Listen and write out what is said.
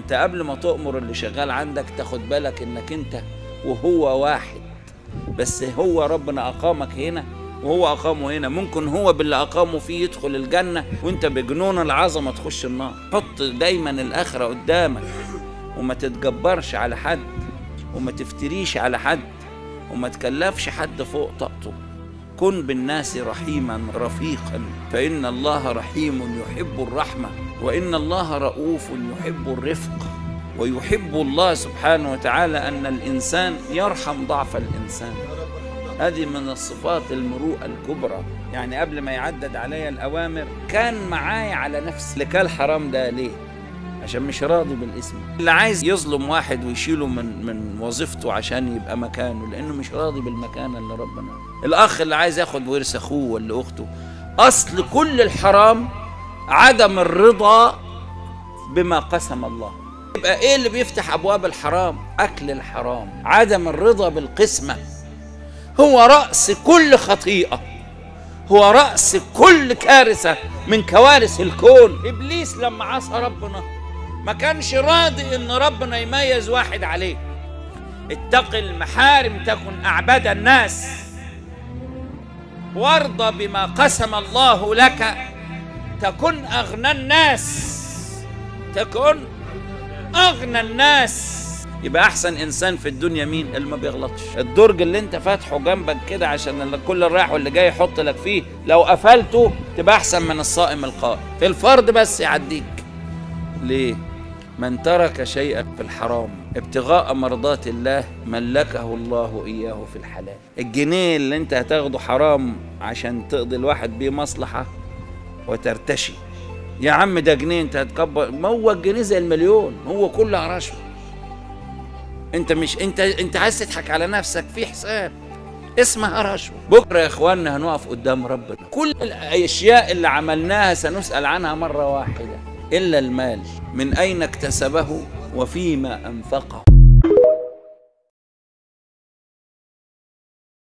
انت قبل ما تؤمر اللي شغال عندك تاخد بالك انك انت وهو واحد، بس هو ربنا اقامك هنا وهو اقامه هنا، ممكن هو باللي اقامه فيه يدخل الجنة وانت بجنون العظمة تخش النار. حط دايما الاخرة قدامك، وما تتجبرش على حد، وما تفتريش على حد، وما تكلفش حد فوق طاقته. كن بالناس رحيما رفيقا، فإن الله رحيم يحب الرحمة، وإن الله رؤوف يحب الرفق. ويحب الله سبحانه وتعالى أن الإنسان يرحم ضعف الإنسان. هذه من الصفات المروءة الكبرى. يعني قبل ما يعدد علي الأوامر كان معايا على نفسي اللي كان حرام ده ليه؟ عشان مش راضي بالاسم. اللي عايز يظلم واحد ويشيله من وظيفته عشان يبقى مكانه، لانه مش راضي بالمكانه اللي ربنا. الاخ اللي عايز ياخد ورث اخوه ولا اخته، اصل كل الحرام عدم الرضا بما قسم الله. يبقى ايه اللي بيفتح ابواب الحرام؟ اكل الحرام، عدم الرضا بالقسمة. هو راس كل خطيئة، هو راس كل كارثة من كوارث الكون. ابليس لما عصى ربنا ما كانش راضي ان ربنا يميز واحد عليه. اتق المحارم تكن اعبد الناس، وارضى بما قسم الله لك تكن اغنى الناس، تكن اغنى الناس. يبقى احسن انسان في الدنيا مين؟ اللي ما بيغلطش. الدرج اللي انت فاتحة جنبك كده عشان كل اللي رايح واللي جاي يحط لك فيه، لو قفلته تبقى احسن من الصائم القائم في الفرد، بس يعديك. ليه؟ من ترك شيئا في الحرام ابتغاء مرضات الله ملكه الله إياه في الحلال. الجنيه اللي انت هتاخده حرام عشان تقضي الواحد بيه مصلحة وترتشي، يا عم ده جنيه انت هتكبر، ما هو الجنيه زي المليون، هو كله رشوة. انت مش انت عايز تضحك على نفسك في حساب اسمها رشوة. بكرة يا اخواننا هنقف قدام ربنا، كل الاشياء اللي عملناها سنسأل عنها مرة واحدة إلا المال، من أين اكتسبه وفيما أنفقه.